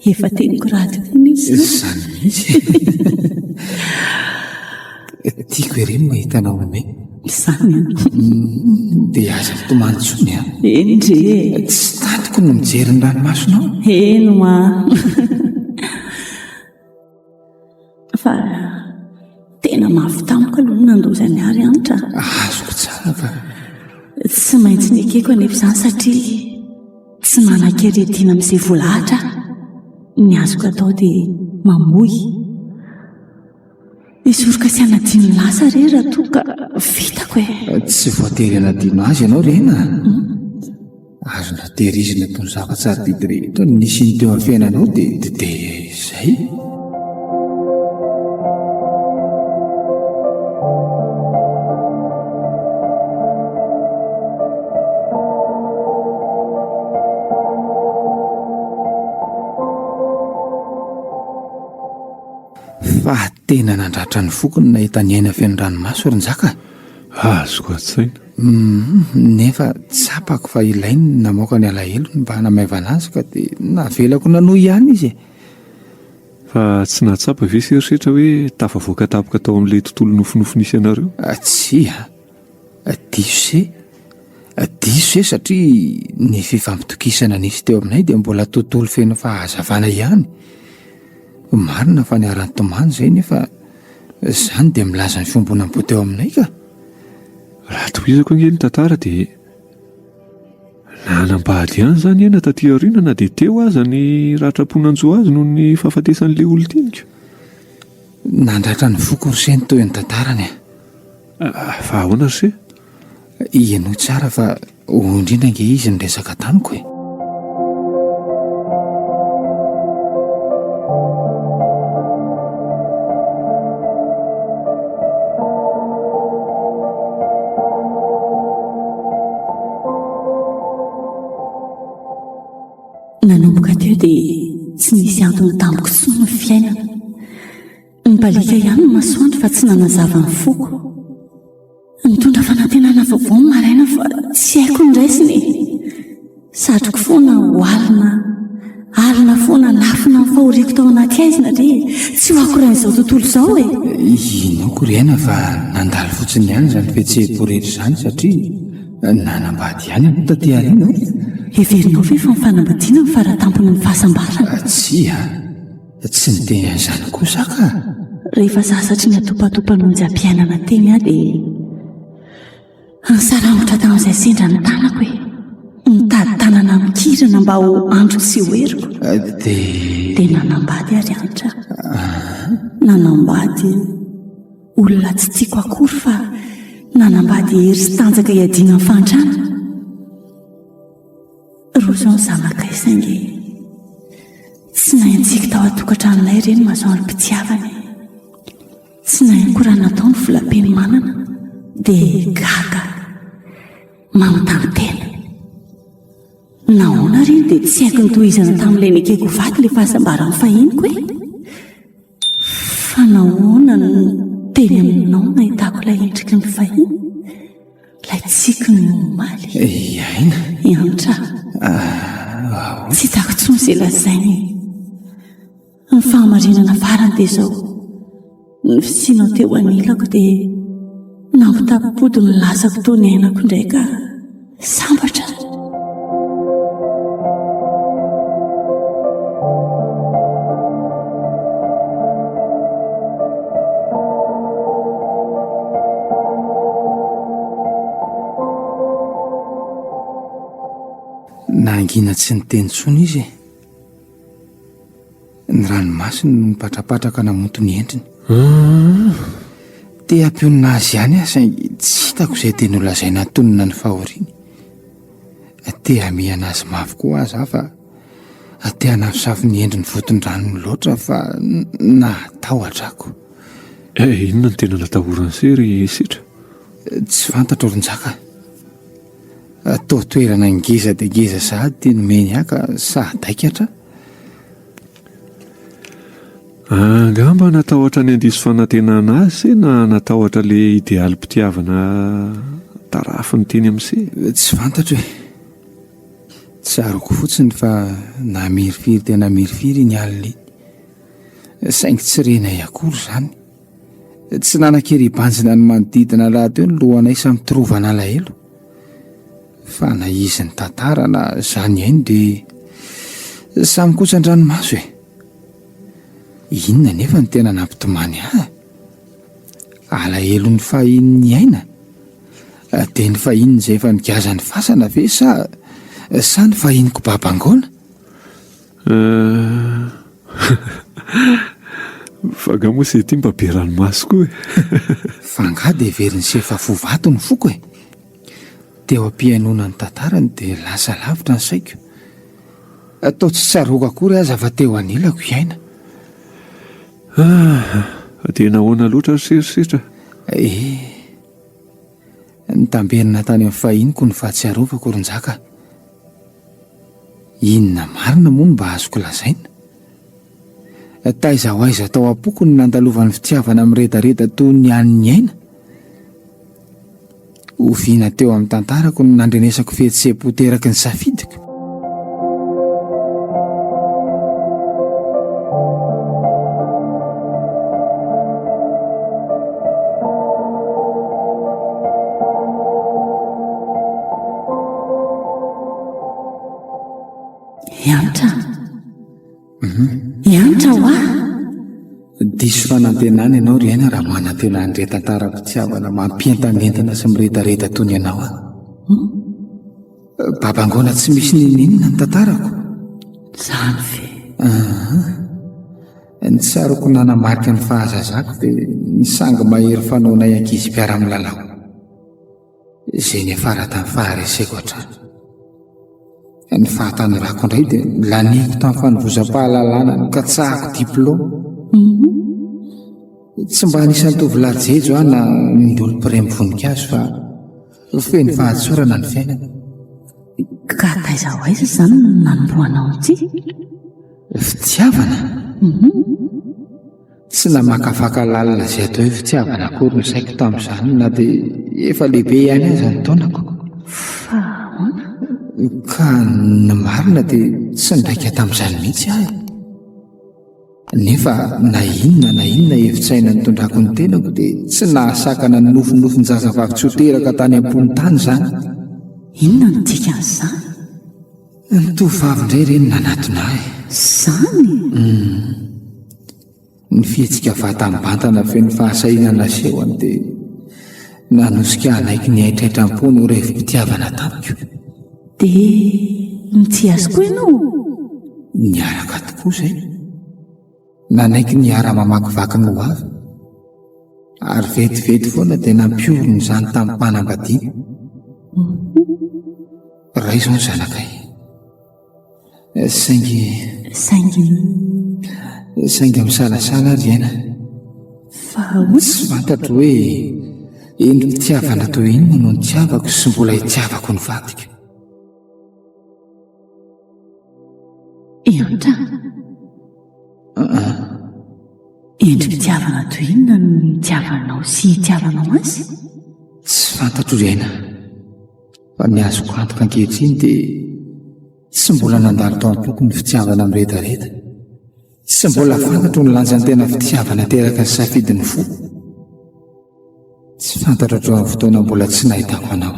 efa teniko rahateo koa mihitsy izany. Izany mihitsy. Tiako ery ny mahita anao homehy. Izany an. Dia aza mitomany intsony an. Eny ndry e. Tsy tantiko ny mijery ny ranomasonao. Eny hoa. Fa tena mafy tamiko aloha ny nandozan'i Ary antra. Azoko tsara fa. Tsy maintsy nekeko anefa izany satria tsy manan-kery hiadiana amin'izay voalahatra aho. Ny azoko atao dia mamoy. Hisoroka sy hanadino ny lasa re raha toa ka vitako e. Tsy voatery hanadino azy ianao ry Aina a. Azonao tehirizina toy ny zava-tsarobidy rehetra ny nisiany teo amin'ny fiainanao dia dia izay. Fa tena nandratra ny foko ny nahita ny aina feno ranomaso ry Njaka a! Azoko an-tsaina. Humm, nefa tsapako fa ilainy ny namoaka ny alahelony mba hanamaivana azy ka dia navelako nanohy ihany izy e! Fa tsy nahatsapa ve sy herisetra hoe tafavoaka tampoka tao amin'ilay tontolo nofinofy nisy anareo? Tsia. Diso se. Diso se satria ny fifampitokisana nisy teo aminay dia mbola tontolo feno fahazavana ihany. Marina fa niara-nitomany izay nefa izany dia milaza ny fiombonam-po teo aminay ka. Raha tohizako ange ny tantara dia nanambady ihany izany aina taty aoriana na dia teo aza ny ratram-po nanjo azy noho ny fahafatesan'ilay olon-tianiko. Nandratra ny foko ry se ny tohin'ny tantarany a. Ah, fa ahoana ry se? Henoy tsara fa hoy indrindra ange izy niresaka tamiko e. Nanomboka teo dia tsy nisy antony tamiko intsony ny fiainana. Nibaliaka ihany ny masoandro fa tsy nanazava ny foko. Nitondra fanantenana vaovao ny maraina fa tsy haiko ny raisina e. Satriko foana ho alina, alina foana lafina ny fahoriako tao anaty haizina re tsy ho akoran'izao tontolo izao e. Inoako ry aina fa nandalo fotsiny ihany izany fihetseham-po rehetra izany satria nanambady ihany ianao taty aoriana e. Heverinao ve fa ny fanambadiana no faratampon'ny fahasambarana? Tsia. Tsy niteny an'izany kosa aho ka! Rehefa sasatry ny atopatopan'onjam-piainana teny aho dia nisarangotra tamin'izay sendra ny tanako e! Nitady tanana mikirina mba ho andro tsy ho heriko. Dia. Dia nanambady aho ry Hanitra. Nanambady olona tsy tiako akory fa nanambady hery sy tanjaka hiadiana ny fahantrana. Roa izao ny zanakay saingy tsy nahay nitsiky tao an-tokantranonay ireny masoandrom-pitiavana e. Tsy nahay koa raha natao ny volam-penomanana dia gaga, manontany tena. Nahoana re no dia tsy haiko notohizana tamin'ilay nekeko ho vady ilay fahasambaran'ny fahiniko e? Fa nahoana no teny aminao nahitako ilay endriky ny fahiny? Ilay tsiky ny omaly. I Aina. I Antra. Ah, Tsy hitako intsony izay lazaina e. Ny fahamarinana farany dia izao. Ny fisianao teo anilako dia nampitapopody ny lasako toa ny ainako indray ka sambatra. Nangina tsy niteny intsony izy e. Ny ranomasiny no nipatrapatraka namonto ny endriny. Ah. Te hampionona azy ihany aho saingy tsy hitako izay teny holazaina hatonina ny fahoriany. Te hamehana azy mafy koa aza aho fa te hanafosafo ny endriny voton-dranony loatra fa nahatahotra ako. Eh, inona no tena natahoran'i se ry Sitra? Tsy fantatro ry Njaka. Toa toerana ngeza dia ngeza sahady ity nomeny ahy ka sahadaikatra. Angamba natahotra ny handiso fanantenana azy se na natahotra le idealim-pitiavana tarafiny teny amin'ny se? Tsy fantatro e. Tsaroako fotsiny fa namirifiry dia namirifiry iny alina iny. Saingy tsy renay akory izany. Tsy nanan-kery hibanjina ny manodidina rahateo ny lohanay samy torovan'alahelo. Fa na izy nitantara na za nihaino dia samy kotsan-dranomaso e. Inona anefa no tena nampitomany ahy? Alahelon'ny fahiny niaina? Dia ny fahiny izay efa nigaza ny fasana ve sa sa ny fahiniko babangoana? Fa angaha moa se ity mba be ranomaso koa e? Fa angaha dia heverin'i se fa fo vato ny foko e? Teo am-pihainoana ny tantarany dia lasa lavitra ny saiko. Toa tsy tsaroako akory aza fa teo anilako i Aina. Ah, dia nahoana loatra ry se ry setra? Eh, nitamberina tany amin'ny fahiniko ny fahatsiarovako ry Njaka. Inona marina moa no mba azoko lazaina? Taiza ho aiza tao am-poko no nandalovan'ny fitiavana miredareda toy ny an'ny aina? Oviana teo amin'ny tantarako no nandrenesako fihetseham-po teraky ny safidiko? Hiantra. Hiantra hoa! Diso fanantenana ianao ry aina raha manantena handre tantaram-pitiavana mampientanentana sy miredareda toy ny anao aho. Babangoana tsy misy n'inon'inona ny tantarako. Izany ve? Ny tsaroako nanamarika ny fahazazako dia ny sangy mahery fanaonay ankizy mpiara-milalao. Izay niafara tamin'ny fahareseko hatrany. Ny fahatanorako indray dia laniako tamin'ny fanovozam-pahalalana nikatsahako diplaoma. Tsy mba anisan'ny tovolahy jejo aho na mindolo mpiremby voninkazo fa feno fahatsorana ny fiainana. Ka taiza ho aiza izany no nanombohanao ity? Fitiavana? Tsy namakafaka lalina izay atao hoe fitiavana akory ny saiko tamin'izany na dia efa lehibe ihany aza ny taonako. Fa ahoana? Ka ny marina dia tsy niraika tamin'izany mihitsy aho e. Nefa na inona na inona hevi-tsaina nitondrako ny tenako dia tsy nahasakana ny nofinofin-jazavavy tsy ho teraka tany am-pony tany izany. Inona no dikan'izany? Ny tovovavy indray re no nanatona ahy. Izany? Hum. Ny fihetsika vantamibantana feno fahasahiana nasehony dia nanosika hanaiky ny haitraitram-pony ho revi-pitiavana tamiko. Dia nitia azy koa ianao? Niaraka tokoa izay. Nanaiky ny hiara-mamakivaky ny hoavy. Ary vetivety foana dia nampiorina izany tamim-panambadiana. Ray izao ny zanakay. Saingy. Saingy. Saingy misalasala ry aina. Fa ahoana? Tsy fantatro hoe endri-pitiavana toy inona no nitiavako sy mbola itiavako ny vadiko. Entra. Endri-pitiavana toy inona no nitiavanao sy itiavanao azy? Tsy fantatro ry aina. Fa ny azoko antoka ankehitriny dia tsy mbola nandalo tao am-poko ny fitiavana miredareda. Tsy mbola fantatro ny lanjan'ny tena fitiavana ateraky ny safidin'ny fo. Tsy fantatro hatramin'ny fotoana mbola tsy nahitako anao.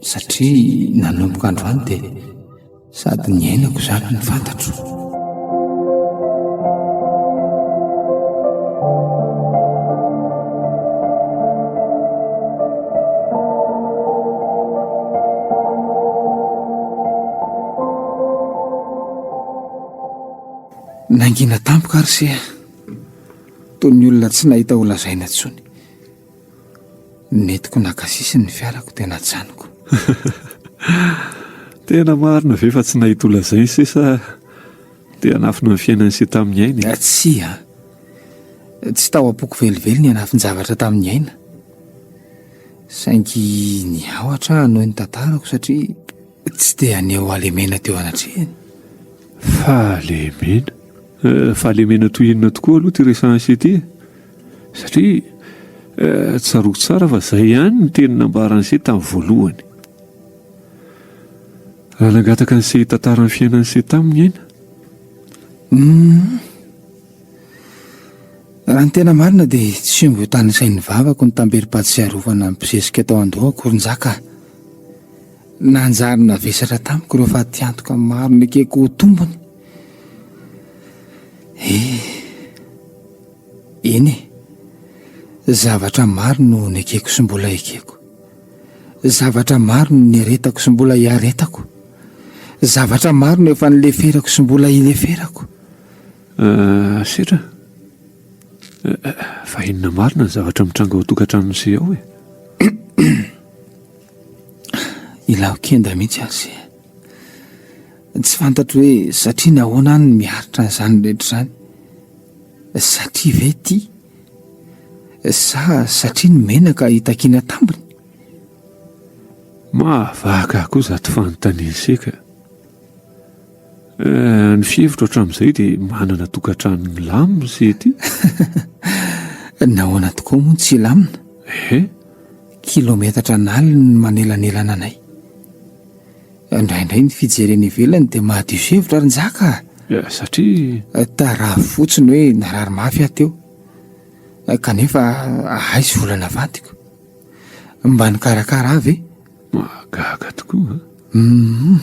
Satria nanomboka androany dia sady niainako izany no fantatro. Nangina tampoka ary se toy ny olona tsy nahita ho lazaina intsony. Nentiko naka sisiny ny fiarako dia najanoko. Tena marina ve fa tsy nahita ho lazaina se sa te hanafina ny fiainan'i se tamin'ny aina e? Tsia. Tsy tao am-poko velively ny hanafin-javatra tamin'ny aina. Saingy niahotra aho hanohy ny tantarako satria tsy te haneho halemena teo anatrehany. Fahalemena? Fahalemena toy inona tokoa aloha ity resahan'i se ity e? Satria tsaroako tsara fa izay ihany ny teny nambaran'i se tamin'ny voalohany. Raha nangataka an'i se hitantara ny fiainan'i se taminy aina. Humm. Raha ny tena marina dia tsy omby ho tanisain'ny vavako ny tamberim-pahatsiarovana nibosesika tao an-dohako ry Njaka a. Nanjary navesatra tamiko ireo fatiantoka maro nekeko ho tombony. Eh. Eny e. Zavatra maro no nekeko sy mbola ekeko. Zavatra maro no niaretako sy mbola iaretako. Zavatra maro no efa nileferako sy mbola ileferako. Euh, Setra, fa inona marina ny zavatra mitranga ao an-tokantranon'i se ao e? Ilaho kenda mihitsy ary se. Tsy fantatro hoe satria nahoana aho no miaritra an'izany rehetra izany. Satria ve tia? Sa satria ny menaka itakiana tambiny? Mahavaka ahy koa izato fanontanian'i se ka. Eh, ny fihevitro hatramin'izay dia manana tokantrano milamina se ity. Nahoana tokoa moa no tsy hilamina? Ehe. Kilometatra an'aliny ny manelanelana anay. Indraindray ny fijerena ivelany dia mahadiso hevitra ry Njaka a! Eh, satria. Tarafo fotsiny hoe narary mafy aho teo. Kanefa aiza vola navadiko? Mba nikarakara ahy ve? Mahagaga tokoa an! Hum.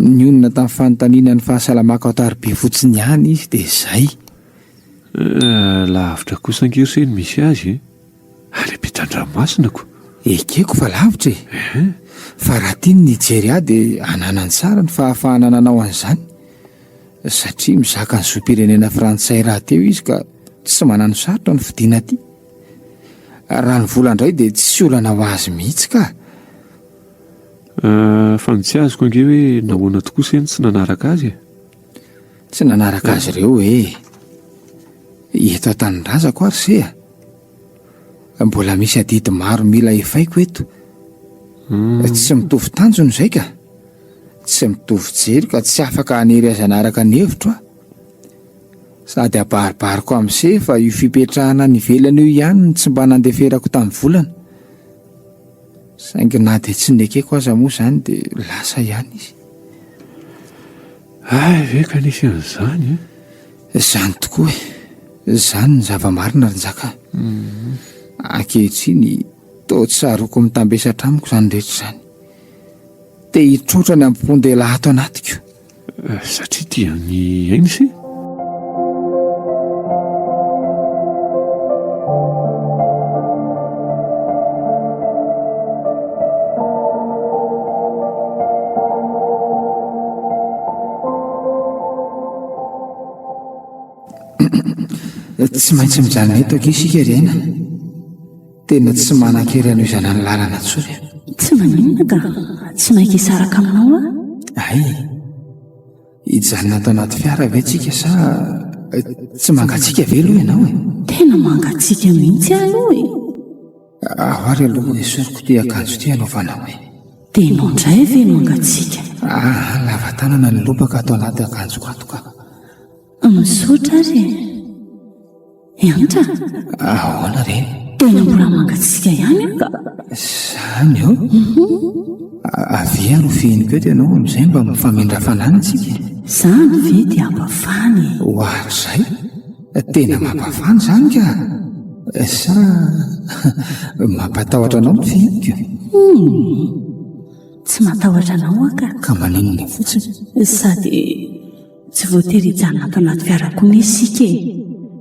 Nionona tamin'ny fanontaniana ny fahasalamako an-tariby fotsiny ihany izy dia izay. Eh, lavitra kosa ange ry se ny misy azy e. Any ampitan-dranomasina ko. Ekeko fa lavitra e. Fa raha tiany ny hijery ahy dia ananany tsara ny fahafahana nanao an'izany. Satria mizaka ny zom-pirenena frantsay rahateo izy ka tsy manano sarotra ny fodiana aty. Raha ny vola indray dia tsy olana ho azy mihitsy ka. Eh, fa ny tsy azoko ange hoe nahoana tokoa se no tsy nanaraka azy e? Tsy nanaraka azy ireo e. Eto an-tanindrazako ary se a. Mbola misy adidy maro mila efaiko eto. Hmm. Tsy mitovy tanjona izay ka. Tsy mitovy jery ka tsy afaka hanery azy hanaraka ny hevitro aho. Sady abaribariko amin'i se fa io fipetrahana any ivelany io ihany no tsy mba nandeferako tamin'ny volana. Saingy na dia tsy nekeko aza moa izany dia lasa ihany izy. Hay ve ka nisy an'izany e? Izany tokoa e! Izany ny zava-marina ry Njaka a! Ankehitriny, toa tsaroako mitambesatra amiko izany rehetra izany. Te hitroatra ny ambom-pon-dehilahy ato anatiko. Satria tia an'i Aina ise? Tsy maintsy mijanona eto ange isika ry Aina. Tena tsy manan-kery hanohizana ny lalana intsony aho. Tsy maninona ka, tsy maika hisaraka aminao aho. Hay, hijanona ato anaty fiara ve tsika sa tsy mangatsiaka ve aloha ianao e? Tena mangatsiaka mihitsy aho aloha e. Ao ary aloha esoriko ity akanjo ity hanaovanao e. Dia ianao indray ve no hangatsiaka? Ah, lava tanana ny lobaka ato anaty akanjoko ato ka. Misaotra ary e. Hanitra? Ahoana re? Tena mbola mangatsiaka ihany aho ka. Izany ô? Avia ary ho fehiniko eto ianao amin'izay mba mifamindra fananana isika e. Izany ve dia hampafana e? Ohatrizay? Tena mampafana izany ka! Sa mampatahotra anao ny fihiniko? Hum! Tsy matahotra anao aho ka. Ka maninona fotsiny? Sady tsy voatery hijanona ato anaty fiara koa anie isika e!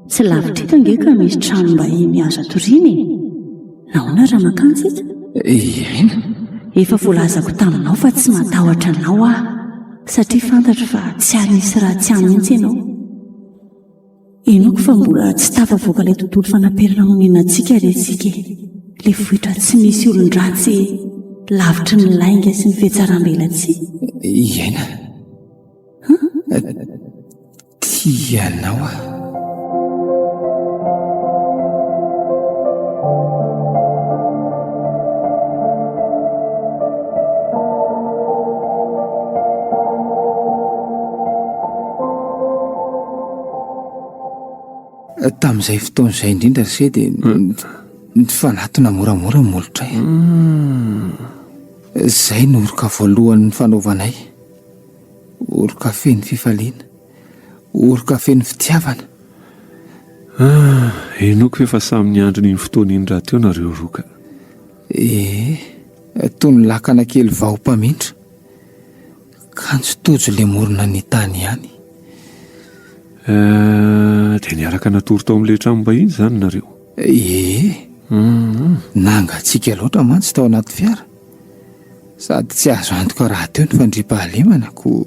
Tsy lavitra eto ange ka misy tranom-bahiny azo atoriana e! Nahoana raha mankany isika? Eny. Efa voalazako taminao fa tsy matahotra anao aho, satria fantatro fa tsy hanisy ratsy ahy mihitsy ianao. Inoako fa mbola tsy tafavoaka ilay tontolo fanaperana onena antsika re isika e! Ilay vohitra tsy misy olon-dratsy lavitry ny lainga sy ny fihatsaram-belatsihy. Iaina. Tia anao aho. Tamin'izay fotoana izay indrindra ry se dia nifanatona moramora ny molotray. Izay no oroka voalohany nifanaovanay. Oroka feno fifaliana. Oroka feno fitiavana. Ah, henoiko fa efa samy niandry an'iny fotoana iny rahateo nareo roa ka. Ee, toy ny lakana kely vao mpamindra. Kanjo tojo lemorina ny tany ihany. Eh, dia niaraka natory tao amin'ilay tranom-bahiny izany nareo? Ee, nangatsiaka loatra mantsy tao anaty fiara. Sady tsy azo antoka rahateo ny fandriampahalemana koa.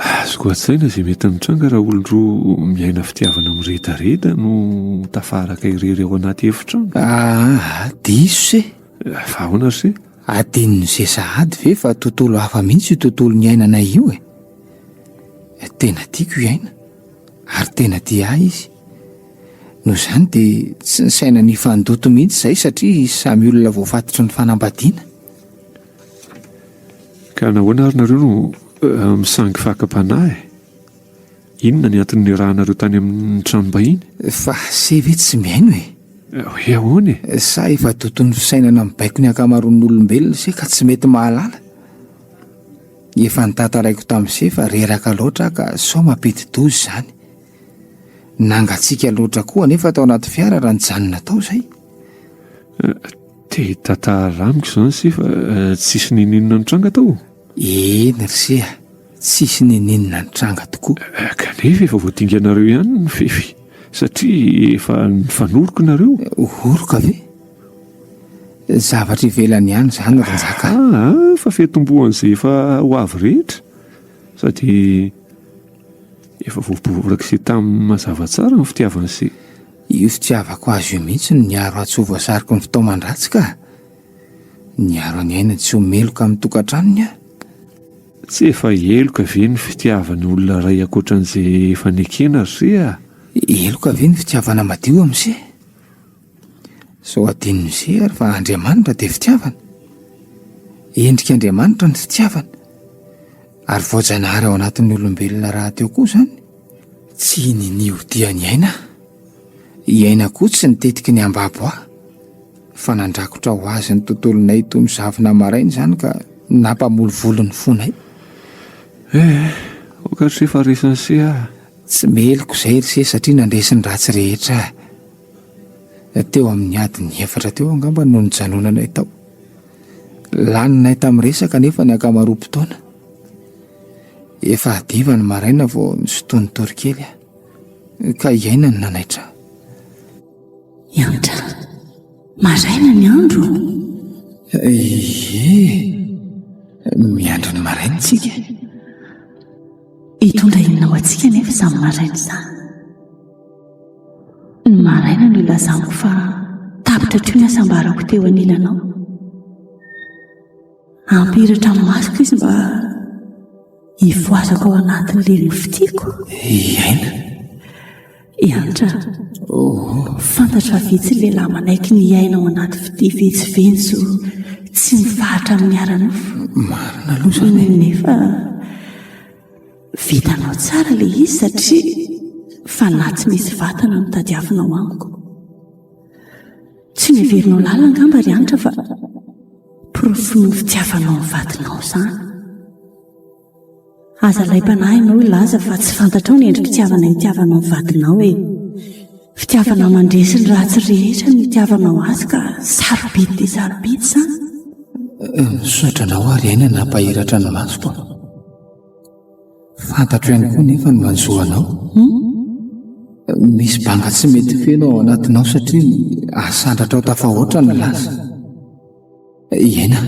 Azoko an-tsaina izay mety mitranga raha olon-droa miaina fitiavana miredareda no tafaraka irery ao anaty efitrano. Aa, diso se. Fa ahoana ry se? Adinon'i se sahady ve fa tontolo hafa mihitsy io tontolo niainanay io e? Tena tiako i Aina ary tena tia ahy izy. Noho izany dia tsy nisaina ny hifandoto mihitsy izahay satria samy olona voafatotry ny fanambadiana. Ka nahoana ary nareo no misangy fakam-panahy e? Inona ny antony niarahanareo tany amin'ny tranom-bahiny? Fa se ve tsy mihaino e? Hoe ahoana e? Sa efa doton'ny fisainana mibaiko ny ankamaroan'ny olombelona se ka tsy mety mahalala? Efa notantaraiko tamin'i se fa reraka loatra aho ka sao mampidi-doza izany. Nangatsiaka loatra koa anefa tao anaty fiara raha nijanona tao izay. Te hitantara amiko izany se fa tsisy n'inon'inona nitranga tao? Eny ry se a, tsisy n'inon'inona nitranga tokoa. Kanefa efa voadinganareo ihany ny fefy satria efa nifanoroka nareo. Oroka ve? Zavatra ivelany ihany izany ry Njaka a. Aa, fa fiatombohan'izay efa ho avy rehetra. Sady efa voaborak'se tamin'ny mazava tsara ny fitiavan'se. Io fitiavako azy io mihitsy no niaro ahy tsy ho voasariky ny fitaoman-dratsy ka. Niaro an'i Aina tsy ho meloka amin'ny tokantranony aho. Tsy efa heloka ve ny fitiavana olona iray ankoatran'izay efa nekena ry se a? Heloka ve ny fitiavana madio amin'i se? Sao adinon'i se ary fa Andriamanitra dia fitiavana. Endrik'Andriamanitra ny fitiavana. Ary voajanahary ao anatin'ny olombelona rahateo koa izany. Tsy ninia ho tia an'i Aina aho. I Aina koa tsy nitetiky ny hambabo ahy. Fa nandrakotra ho azy ny tontolonay toy ny zavona maraina izany ka nampamolivoly ny fonay. Eh, aoka ry se fa resin'i se aho. Tsy meloka izay ry se satria nandresy ny ratsy rehetra aho. Teo amin'ny adiny efatra teo angamba no nijanonanay tao. Laninay tamin'ny resaka anefa ny ankamaroam-potoana. Efa hadiva ny maraina vao nisintonin'ny tory kely aho, ka i Aina no nanaitra ahy. Yantra, maraina ny andro? Ie, miandry ny maraina isika. Hitondra inona ho antsika anefa izany maraina izany? Ny maraina no ilazako fa tapitra hatreo ny hasambarako teo anilanao. Hampihiratra ny masoko izy mba hivoazako ao anatin'ny lelin'ny fitiako. Hiaina. Hiantra. Oh. Fantatro fa vitsy ny lehilahy manaiky ny hiaina ao anaty fitia ventsoventso tsy mifahatra amin'ny ara-nofo. Marina aloha izany e. Nefa vitanao tsara ilay izy satria fanahy tsy misy vatana no tadiavinao amiko. Tsy neverinao lalina angamba ry Hanitra fa porofon'ny fitiavanao ny vadinao izany. Aza alaim-panahy ianao hilaza fa tsy fantatrao ny endri-pitiavana itiavanao ny vadinao e. Fitiavana mandresy ny ratsy rehetra no itiavanao azy ka sarobidy dia sarobidy izany. Misaotra anao aho ry Aina nampahiratra ny masoko. Fantatro ihany koa nefa ny manjo anao. Misy banga tsy mety feno ao anatinao satria asandratrao tafahoatra ny lasa. Iaina.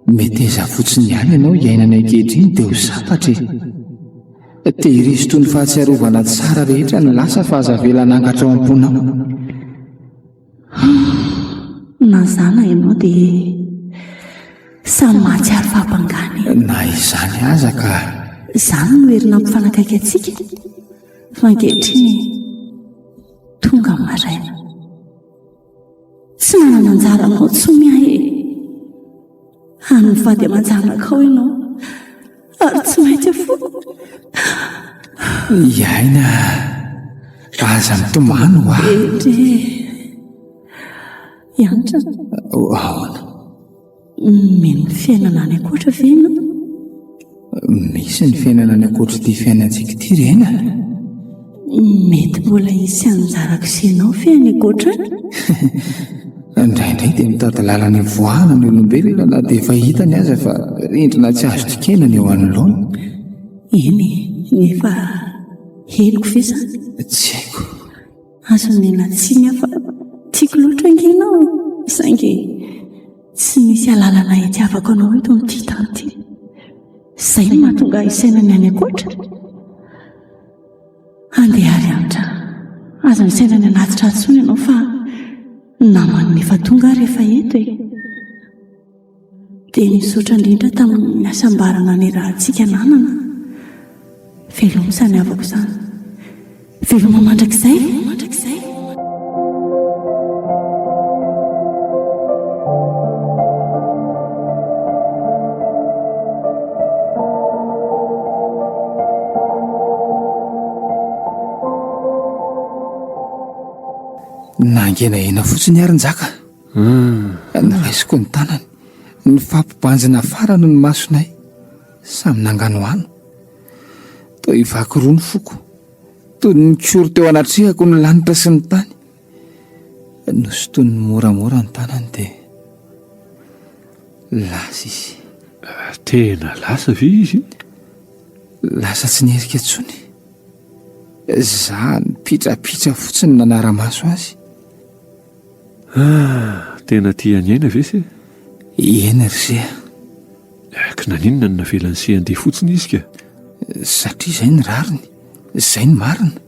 Meteza fotsiny ihany ianao hiaina ny ankehitriny dia ho sambatra e. Tehirizo toy ny fahatsiarovana tsara rehetra ny lasa fa aza avela hanangatra ao am-ponao. Na za na ianao dia samy mahatsiaro fahabangana e. Na izany aza ka. Izany no hery nampifanakaiky antsika fa ankehitriny tonga ny maraina. Tsy manana anjara aminao intsony aho e. Any vady aman-janakao ianao ary tsy maintsy afoiko. Iaina, aza mitomany hoa. Endre, Iantra. Ahoana? Mino ny fiainana any ankoatra ve ianao? Misy ny fiainana any ankoatr'ity fiainantsika ity ry Aina. Mety mbola hisy anjarako sy ianao ve any ankoatra any? Indraindray dia mitady lalana hivoahana ny olombelona na dia efa hitany aza fa rindrina tsy azo dikaina ny eo anoloany. Eny e, nefa henoko ve izany? Tsy haiko. Aza omena tsiny aho fa tiako loatra ange ianao saingy tsy misy alalana hitiavako anao eto amin'ity tany ity. Izay no mahatonga ahy hisaina ny any ankoatra. Andeha ary Hanitra, aza misaina ny anaty trano intsony ianao fa naman'ny efa tonga ary efa eto e. Dia misaotra indrindra tamin'ny hasambarana niarahantsika nanana. Veloma izany havako izany. Veloma mandrakizay. Mandrakizay. Nangenahena fotsiny ary Njaka. Noraisiko ny tanany. Nifampibanjina farany ny masonay. Samy nanganohano. Toa hivaky roa ny foko. Toy ny nikory teo anatrehako ny lanitra sy ny tany. Nosintoniny moramora ny tanany dia lasa izy. Tena lasa ve izy? Lasa tsy niherika intsony. Za nipitrapitra fotsiny nanara-maso azy. Ah, tena tia an'i Aina ve se? Eny ry se a. Ka naninona no navelan'i se handeha fotsiny izy ka? Satria izay ny rariny, izay ny marina.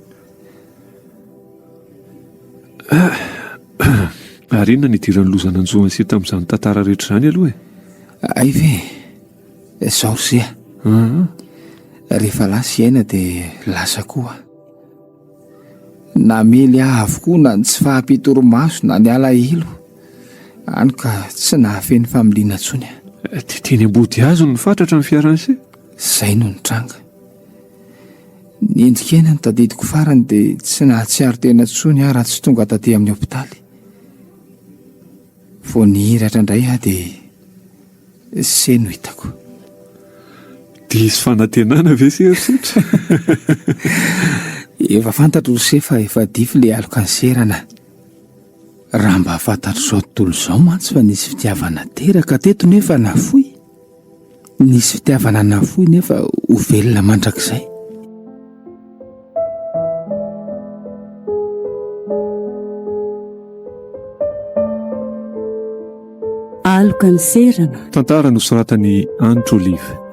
Ary inona no idiran'ny loza nanjo an'i se tamin'izany tantara rehetra izany aloha e? Hay ve e? Izao ry se a. Rehefa lasa i Aina dia lasa koa aho. Namely ahy avokoa na ny tsy fahampian-torimaso na ny alahelo, hany ka tsy nahafehy ny familiana intsony aho. Dia teny am-bodihazo no nifatratra ny fiaran'i se? Izay no nitranga. Ny endrik'aina no tadidiko farany dia tsy nahatsiaro tena intsony aho raha tsy tonga taty amin'ny hopitaly. Vao nihiratra indray aho dia se no hitako. Diso fanantenana ve se ry Setra? Efa fantatro ry se fa efa dify le alokanserana. Raha mba fantatr'izao tontolo izao mantsy fa nisy fitiavana teraka teto nefa nafoy. Nisy fitiavana nafoy nefa ho velona mandrakizay. Aloka ny serana. Tantara nosoratan'i Hanitra Olive.